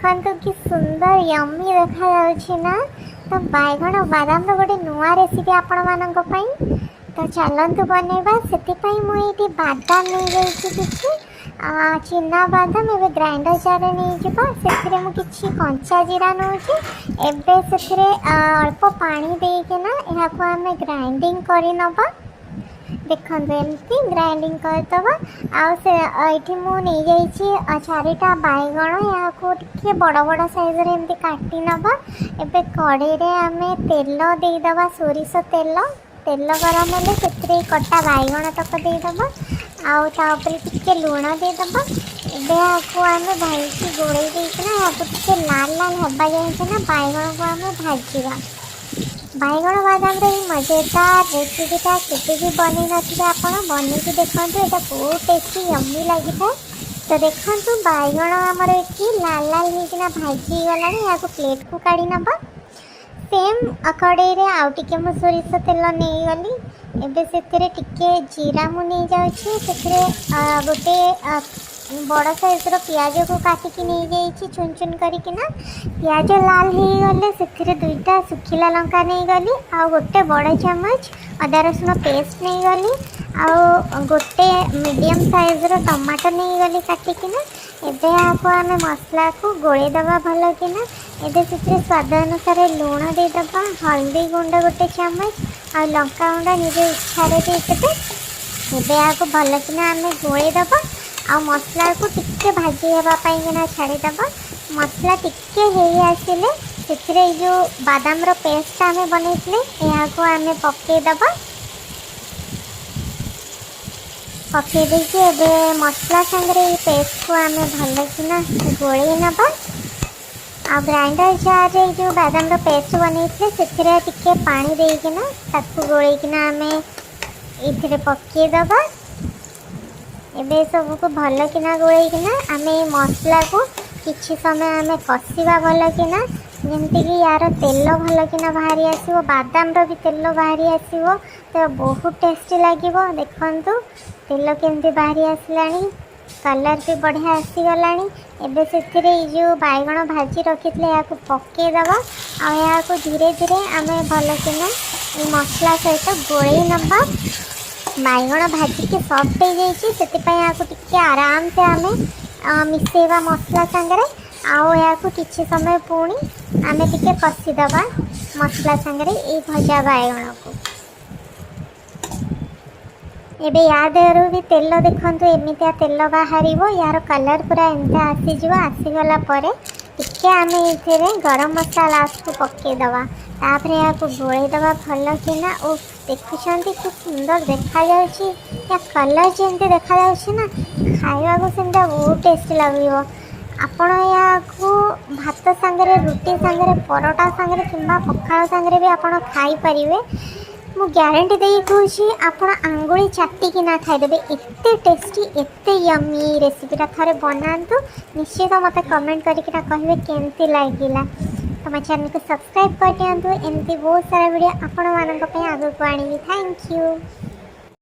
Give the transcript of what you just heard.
ଦେଖନ୍ତୁ କି ସୁନ୍ଦର ୟମି ଦେଖାଯାଉଛି ନା? ତ ବାଇଗଣ ବାଦାମର ଗୋଟେ ନୂଆ ରେସିପି ଆପଣମାନଙ୍କ ପାଇଁ। ତ ଚାଲନ୍ତୁ ବନେଇବା। ସେଥିପାଇଁ ମୁଁ ଏଇଠି ବାଦାମ ନେଇଯାଇଛି କିଛି ଚିନା ବାଦାମ। ଏବେ ଗ୍ରାଇଣ୍ଡର ଜାରରେ ନେଇଯିବା। ସେଥିରେ ମୁଁ କିଛି କଞ୍ଚା ଜିରା ନେଉଛି। ଏବେ ସେଥିରେ ଅଳ୍ପ ପାଣି ଦେଇକିନା ଏହାକୁ ଆମେ ଗ୍ରାଇଣ୍ଡିଙ୍ଗ କରିନେବା। ଦେଖନ୍ତୁ, ଏମିତି ଗ୍ରାଇଣ୍ଡିଙ୍ଗ କରିଦେବା। ଆଉ ସେ ଏଇଠି ମୁଁ ନେଇଯାଇଛି ଚାରିଟା ବାଇଗଣ। ଏହାକୁ ଟିକେ ବଡ଼ ବଡ଼ ସାଇଜରେ ଏମିତି କାଟି ନେବା। ଏବେ କଢ଼େଇରେ ଆମେ ତେଲ ଦେଇଦେବା, ସୋରିଷ ତେଲ। ତେଲ ଗରମ ହେଲେ ସେଥିରେ କଟା ବାଇଗଣ ତକ ଦେଇଦେବା ଆଉ ତା ଉପରେ ଟିକେ ଲୁଣ ଦେଇଦେବା। ଏବେ ଏହାକୁ ଆମେ ଭଲକି ଗୋଳେଇ ଦେଇକିନା ଏହାକୁ ଟିକେ ଲାଲ ଲାଲ ହେବା ଯାଇକିନା ବାଇଗଣକୁ ଆମେ ଭାଜିବା। ବାଇଗଣ ବାଦାମର ଏଇ ମଜେଦାର ରେସିପିଟା କେବେ ବି ବନେଇ ନଥିବେ ଆପଣ, ବନେଇକି ଦେଖନ୍ତୁ। ଏଇଟା ବହୁତ ଟେଷ୍ଟି, ୟମି ଲାଗିଥାଏ। ତ ଦେଖନ୍ତୁ, ବାଇଗଣ ଆମର ଏଠି ଲାଲ ଲାଲ ହେଇକିନା ଭାଜି ହେଇଗଲାଣି। ଏହାକୁ ପ୍ଲେଟ୍କୁ କାଢ଼ି ନେବା। ସେମ୍ କଢ଼େଇରେ ଆଉ ଟିକେ ମୁଁ ସୋରିଷ ତେଲ ନେଇଗଲି। ଏବେ ସେଥିରେ ଟିକେ ଜିରା ମୁଁ ନେଇଯାଉଛି। ସେଥିରେ ଗୋଟେ ବଡ଼ ସାଇଜ୍ର ପିଆଜକୁ କାଟିକି ନେଇଯାଇଛି ଚୁନ ଚୁନ କରିକିନା। ପିଆଜ ଲାଲ ହେଇଗଲେ ସେଥିରେ ଦୁଇଟା ଶୁଖିଲା ଲଙ୍କା ନେଇଗଲି ଆଉ ଗୋଟେ ବଡ଼ ଚାମଚ ଅଦା ରସୁଣ ପେଷ୍ଟ ନେଇଗଲି ଆଉ ଗୋଟେ ମିଡ଼ିୟମ୍ ସାଇଜ୍ର ଟମାଟୋ ନେଇଗଲି କାଟିକିନା। ଏବେ ଏହାକୁ ଆମେ ମସଲାକୁ ଗୋଳେଇ ଦେବା ଭଲକିନା। ଏବେ ସେଥିରେ ସ୍ୱାଦ ଅନୁସାରେ ଲୁଣ ଦେଇଦେବା, ହଳଦୀ ଗୁଣ୍ଡ ଗୋଟେ ଚାମଚ ଆଉ ଲଙ୍କା ଗୁଣ୍ଡ ନିଜ ଇଚ୍ଛାରେ ଦେଇଦେବେ। ଏବେ ଏହାକୁ ଭଲକିନା ଆମେ ଗୋଳେଇ ଦେବା ଆଉ ମସଲାକୁ ଟିକେ ଭାଜି ହେବା ପାଇଁକିନା ଛାଡ଼ିଦେବା। ମସଲା ଟିକେ ହେଇ ଆସିଲେ ସେଥିରେ ଏଇ ଯେଉଁ ବାଦାମର ପେଷ୍ଟଟା ଆମେ ବନେଇଥିଲେ, ଏହାକୁ ଆମେ ପକାଇଦେବା। ପକାଇ ଦେଇକି ଏବେ ମସଲା ସାଙ୍ଗରେ ଏଇ ପେଷ୍ଟକୁ ଆମେ ଭଲକିନା ଗୋଳେଇ ନେବା। ଆଉ ଗ୍ରାଇଣ୍ଡର ଜାର୍ରେ ଏଇ ଯେଉଁ ବାଦାମର ପେଷ୍ଟ ବନେଇଥିଲେ, ସେଥିରେ ଟିକେ ପାଣି ଦେଇକିନା ତାକୁ ଗୋଳେଇକିନା ଆମେ ଏଇଥିରେ ପକାଇଦେବା। ଏବେ ସବୁକୁ ଭଲକିନା ଗୋଳେଇକିନା ଆମେ ଏଇ ମସଲାକୁ କିଛି ସମୟ ଆମେ କଷିବା ଭଲକିନା, ଯେମିତିକି ୟାର ତେଲ ଭଲକିନା ବାହାରି ଆସିବ, ବାଦାମର ବି ତେଲ ବାହାରି ଆସିବ। ତ ବହୁତ ଟେଷ୍ଟି ଲାଗିବ। ଦେଖନ୍ତୁ, ତେଲ କେମିତି ବାହାରି ଆସିଲାଣି, କଲର୍ ବି ବଢ଼ିଆ ଆସିଗଲାଣି। ଏବେ ସେଥିରେ ଏଇ ଯେଉଁ ବାଇଗଣ ଭାଜି ରଖିଥିଲେ, ଏହାକୁ ପକାଇଦେବା ଆଉ ଏହାକୁ ଧୀରେ ଧୀରେ ଆମେ ଭଲକିନା ଏଇ ମସଲା ସହିତ ଗୋଳେଇ ନେବା। ବାଇଗଣ ଭାଜିକି ସଫ୍ଟ ହେଇଯାଇଛି, ସେଥିପାଇଁ ଏହାକୁ ଟିକେ ଆରାମସେ ଆମେ ମିଶାଇବା ମସଲା ସାଙ୍ଗରେ। ଆଉ ଏହାକୁ କିଛି ସମୟ ପୁଣି ଆମେ ଟିକେ କଷିଦେବା ମସଲା ସାଙ୍ଗରେ ଏଇ ଭଜା ବାଇଗଣକୁ। ଏବେ ୟା ଦେହରୁ ବି ତେଲ, ଦେଖନ୍ତୁ, ଏମିତିଆ ତେଲ ବାହାରିବ। ୟାର କଲର୍ ପୁରା ଏମିତିଆ ଆସିଯିବ। ଆସିଗଲା ପରେ ଟିକେ ଆମେ ଏଥିରେ ଗରମ ମସଲା ଲାଷ୍ଟକୁ ପକାଇଦେବା। ତାପରେ ଏହାକୁ ଗୋଳେଇ ଦେବା ଭଲକିନା। ଓ ଦେଖୁଛନ୍ତି କି ସୁନ୍ଦର ଦେଖାଯାଉଛି? ୟା କଲର୍ ଯେମିତି ଦେଖାଯାଉଛି ନା, ଖାଇବାକୁ ସେମିତି ବହୁତ ଟେଷ୍ଟି ଲାଗିବ। ଆପଣ ଏହାକୁ ଭାତ ସାଙ୍ଗରେ, ରୁଟି ସାଙ୍ଗରେ, ପରଟା ସାଙ୍ଗରେ କିମ୍ବା ପଖାଳ ସାଙ୍ଗରେ ବି ଆପଣ ଖାଇପାରିବେ। ମୁଁ ଗ୍ୟାରେଣ୍ଟି ଦେଇ କହୁଛି, ଆପଣ ଆଙ୍ଗୁଳି ଚାଟିକିନା ଖାଇଦେବେ। ଏତେ ଟେଷ୍ଟି, ଏତେ ୟମି ରେସିପିଟା ଥରେ ବନାନ୍ତୁ। ନିଶ୍ଚିତ ମୋତେ କମେଣ୍ଟ କରିକିନା କହିବେ କେମିତି ଲାଗିଲା। ତ ମୋ ଚ୍ୟାନେଲକୁ ସବସ୍କ୍ରାଇବ୍ କରିଦିଅନ୍ତୁ। ଏମିତି ବହୁତ ସାରା ଭିଡ଼ିଓ ଆପଣମାନଙ୍କ ପାଇଁ ଆଗକୁ ଆଣିବି। Thank you.